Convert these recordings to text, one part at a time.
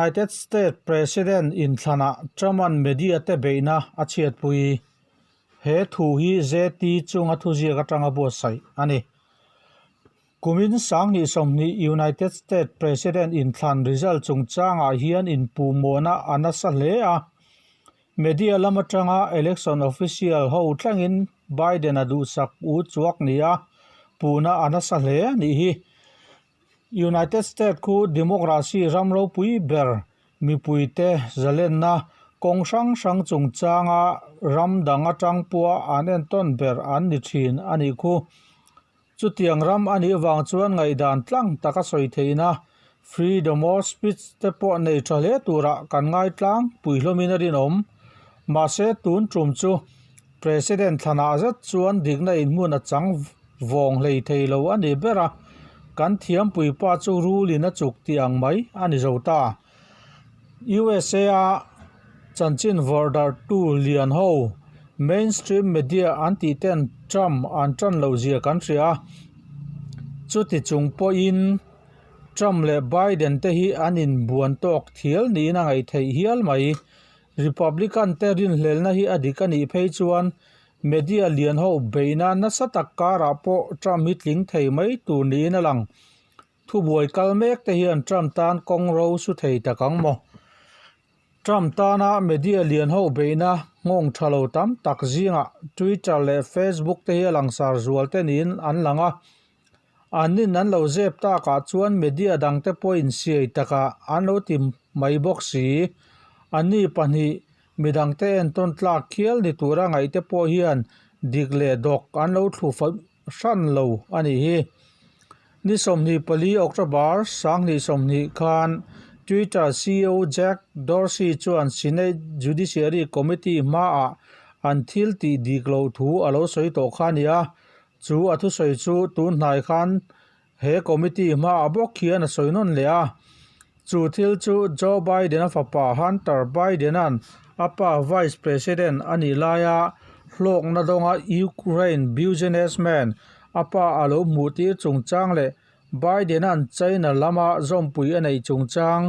United States President inthlanah Trump-a'n media te beihna a chhiatpui. He thu hi ZT chunga thuziak atanga buatsaih a ni. Kumin sanghnih 20 United States President inthlan result chungchangah hian inpuhmawhna a nasa hle a. Media lam atanga election official ho thlengin Biden-a duhsak u chuak nia puhna a nasa hle a nih hi. United States khu democracy ram ropui ber mipuite zalenna kawng hrang hrang chungchanga ram dang atang pawha an entawn ber an ni thin a nih khu. Chutiang ram a nih vang chuan ngaihdan tlang taka sawi theihna freedom of speech te pawh nei tha hle turah kan ngai tlang pui hlawmin a rinawm. Mahse tun tum chu President thlanah zet chuan dikna inhmun a chang vawng hlei thei lo a ni ber a, kan thiampui pa chu rulin a chuk tih ang mai a ni zo ta. USA a chanchin vawrhdarhtu lian ho mainstream media an tih ten Trump an tan loh zia kan hria a, chuti chung pawhin Trump leh Biden te hi an inbuan tawk thial niin a ngaih theih hial mai. Republican te rinhlelna hi a dik a nih phei chuan media lian ho beihna nasa tak karah pawh Trump hi tling thei mai tur niin a lang. Thubuai kal mek te hian Trump tan kawng ro su thei tak ang maw? Trump tana media lian ho beihna nghawng tha lo tam tak zingah Twitter leh Facebook te hi a langsar zual te niin an lang a. An nin an lo zep takah chuan media dang te pawhin siai takah an lo ti mai bawk si. Anni pahnih midangte entawn tlak khial ni tura ngaih te pawh hian dik leh dawk an lo thlu hran lo a nih hi. Ni 24 October 2020 khan Twitter CEO Jack Dorsey chuan Senate Judiciary Committee hmaah an thil tih dik loh thu a lo sawi tawh kha a ni a, chu a thusawi chu tun hnai khan he committee hmaah bawk hian a sawi nawn leh a. Chu thil chu Joe Biden-a fapa Hunter Biden-a'n a pa Vice President a nih laia hlawkna dawnga Ukraine businessman a pa a lo hmuh tir chungchang leh Biden-a'n China lama zawmpui a neih chungchang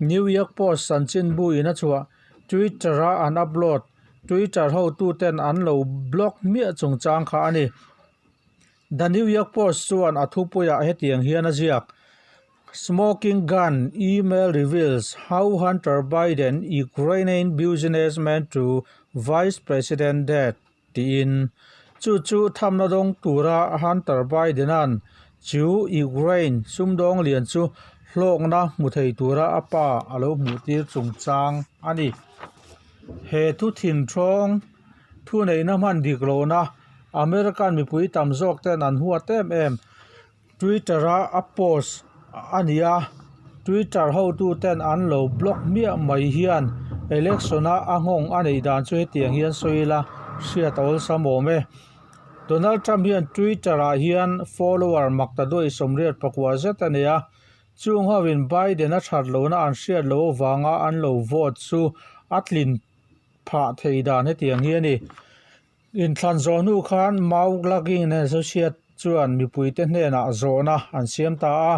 New York Post chanchinbu in a chhuah Twitter-a an upload Twitter hotuten an lo block hmiah chungchang kha a ni. The New York Post chuan a thupuiah hetiang hian a ziak, Smoking gun email reveals how Hunter Biden Ukrainian businessman to Vice President death tiin. Chu chu thamna dawng tura Hunter Biden-a'n chu Ukraine sumdawng lian chu hlawkna hmu thei tura a pa a lo hmuhtir chungchang a ni. He thu thinthawng thuneihna hman dik lohna American mipui tam zawk ten an huat em em. Twitter-a a post a ni a, Twitter hotuten an lo block hmiah mai hian election-a a nghawng a neih dan chu hetiang hian sawi ila hriat a awlsam awm e. Donald Trump hian Twitter-ah hian follower maktaduai 84 zet a nei a, chung hovin Biden-a that lohna an hriat loh avanga an lo vote chu a tlin phah thei dan hetiang hi a ni. Inthlan zawh hnu khan Mau Lugging and Associate chuan mipuite hnenah zawhna an siam ta a.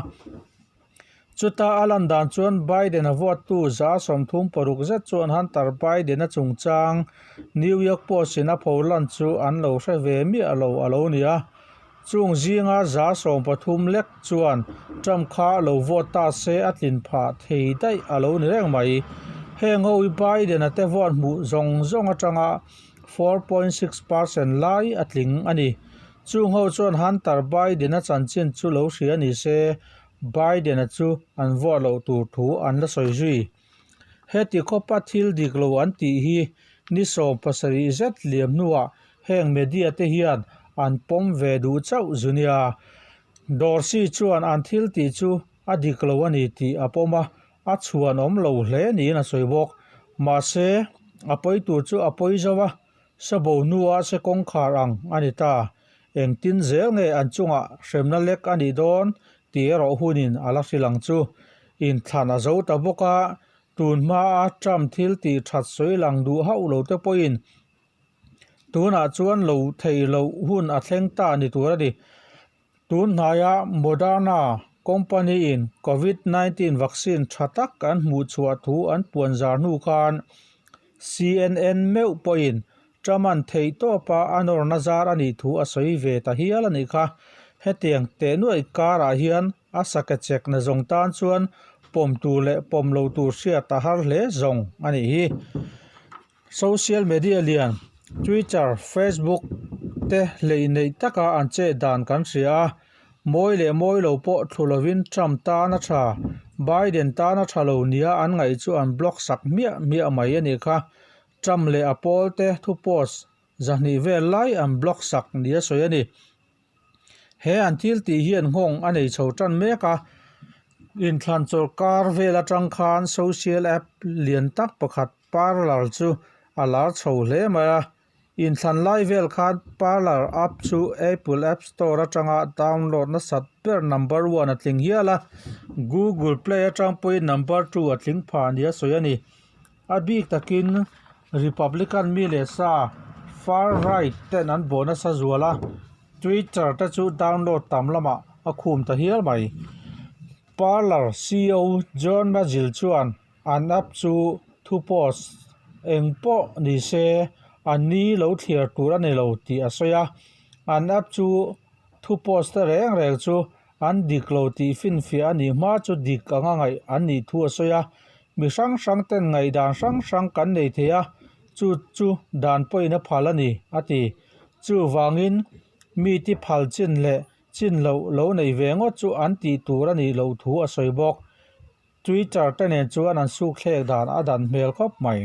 Chuta a lan dan chuan Biden-a vote-tu 36% zet chuan Hunter Biden-a chungchang New York Post-in a pholan chu an lo hre ve miah lo a lo ni a. Chung zinga 13% lek chuan Trump kha lo vote ta se a tlin phah thei daih a lo ni reng mai. Heng ho hi Biden-a te vote hmuh zawng zawng atanga 4.6% lai a tling a ni. Chung ho chuan Hunter Biden-a chanchin chu lo hria ni se Biden-a chu an vote loh tur thu an la sawi zui. Heti khawpa thil dik lo an tih hi ni 17 zet liam hnuah heng media te hian an pawm ve duh chauh zu nia. Dorsey chuan an thil tih chu a dik lo a ni tih a pawm a, a chhuan awm lo hle niin a sawi bawk. Mahse, a pawi tur chu a pawi zo a, sabo hnua se kawngkhar ang a ni ta. Engtin zel nge an chungah hremna lek a nih dawn Tih erawh hunin a la hrilh ang chu. Inthlan a zo ta bawk a, tun hmaa Trump thil tih that sawi lang duh hauh lo te pawhin tunah chuan lo theih loh hun a thleng ta ni tur a ni. Tun hnaia Moderna company-in Covid 19 vaccine tha tak an hmuh chhuah thu an puan zar hnu khan CNN meuh pawhin Trump-a'n theihtawpa a nawrna zar a nih thu a sawi ve ta hial a nih kha. Hetiang teh nuaih karah hian a sake chekna zawng tan chuan pawm tur leh pawm lo tur hriat a har hle zawng a nih hi. Social media lian Twitter, Facebook te hleih neih taka an chet dan kan hria a, mawi leh mawi lo pawh thlu lovin Trump tan a tha, Biden tan a tha lo nia an ngaih chu an block sak hmiah hmiah mai a nih kha. Trump leh a pawlte thu post 200 vel lai an block sak nia sawi a ni. He an thil tih hian nghawng a nei chho tan mek a, inthlan chawlhkar vel atang khan social app lian tak pakhat Parler chu a lar chho hle mai a. Inthlan lai vel khan Parler app chu Apple App Store atanga download nasat ber number one a tling hial a, Google Play atang pawhin number two a tling phah nia sawi a ni. A bik takin Republican mi leh sa far right ten an bawh nasa zual a, Twitter te chu download tam lamah a khum ta hial mai. Parler ceo John Magill chuan an app chu thu post eng pawh ni se an ni lo thliar tur a ni lo tih a sawi a, an app chu thu post te reng reng chu An dik lo tih finfiah a nih hma chu dik anga ngaih an nih thu a sawi a, mi hrang hrang ten ngaihdan hrang hrang kan nei thei a, chu chu dan pawhin a phal a ni, a ti. Chuvangin mi ti phal chin leh chin loh lo nei ve ngawt chu an tih tur a nih loh thu a sawi bawk. Twitter te nen chuan an sukthlek dan a dan hmel khawp mai.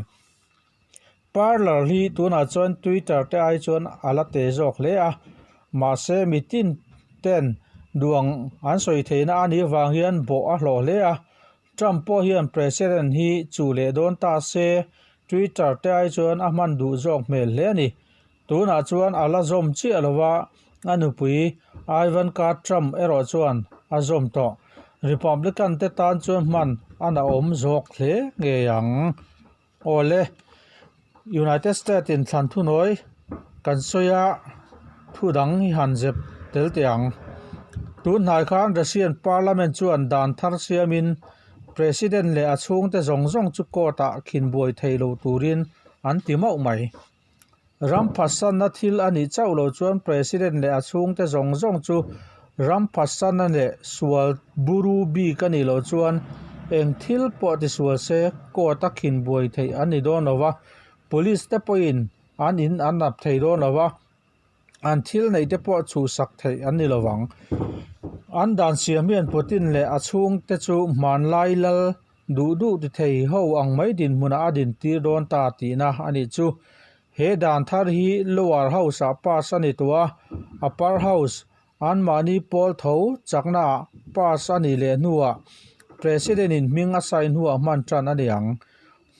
Parler hi tunah chuan Twitter te ai chuan a la te zawk hle a, mahse mitin ten duang an sawi theihna a nih vang hian bawh a hlawh hle a. Trump pawh hian President hi chuh leh dawn ta se Twitter te ai chuan a hman duh zawk hmel hle a ni. Tunah chuan a la zawm chiah lo va, a nupui Ivanka Trump erawh chuan a zawm tawh. Republican te tan chuan hman a na awm zawk hle ngei ang. Awle, United States in thlan thunawi kan sawi a, thu dang hi han zep tel teh ang. Tun hnai khan Russian Parliament chuan dan thar siamin President leh a chhungte zawng zawng chu court ah khinbuai thei lo turin an ti mauh mai. Ram phatsanna thil a nih chauh loh chuan President leh a chhungte zawng zawng chu ram phatsanna leh sual buru bik a nih loh chuan eng thil pawh tisual se court a khin buai theih an ni dawn lo va, Police te pawhin an in an nap thei dawn lo va. An thil neih te pawh chhuhsak theih an ni lo vang. An dan siam hian Putin leh a chhungte chu hmanlai lal duh duh ti thei ho ang mai dinhmunah a dintir dawn ta tihna a nih chu. He dan thar hi Lower House-ah pass a ni tawh a, Upper House anmahni pawl tho chaknaah pass a nih leh hnuah President-in hming a sign hnuah hman tan a ni ang.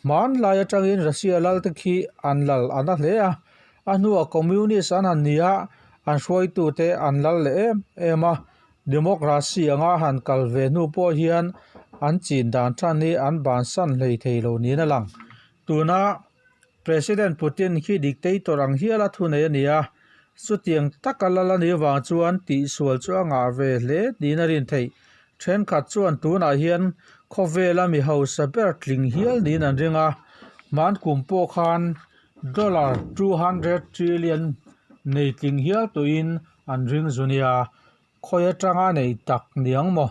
Hmanlai atangin Russia lalte khi an lal a na hle a, a hnuah Communist an han ni a, an hruaitute an lal leh em em a, Democracy anga han kal ve hnu pawh hian an chin dan than hi an bansan hlei thei lo niin a lang. Tuna President Putin khi dictator ang hial a thunei a ni a, chutiang taka lal a nih avang chuan tihsual chu a ngah ve hle niin a rin theih. Thenkhat chuan tunah hian khawvela mi hausa ber tling hial niin an ring a, hman kum pawh khan dollar 200 trillion nei tling hial tuin an ring zu nia. Khawi atanga nei tak niang maw?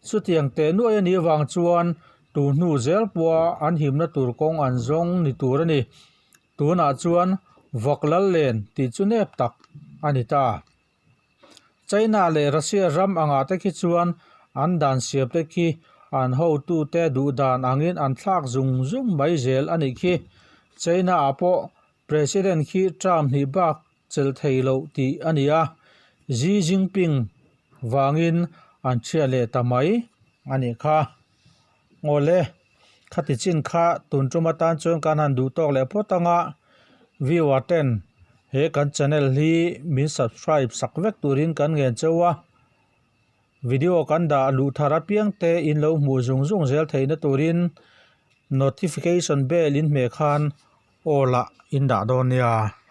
Chutiang teh nuai a nih avang chuan tu hnu zel pawha an himna tur kawng an zawng ni tur a ni. Tunah chuan vawk lal len tih chu nep tak a ni ta. China leh Russia ram angah te khi chuan an dan siam te khi an hotute duh dan angin an thlak zung zung mai zel a nih khi. China ah pawh President khi term hnih bak chelh thei loh tih a ni a, Xi Jinping vangin an chhiat leh ta mai a nih kha. Awle, khati chin kha tun tum atan chuan kan han duh tawk leh phawt ang a, viewer ten he kan channel hi min subscribe sak vek turin kan ngen cheu a. Video kan dah luh thar apiang te in lo hmuh zung zung zel theihna turin notification bell in hmeh khan all ah in dah dawn nia.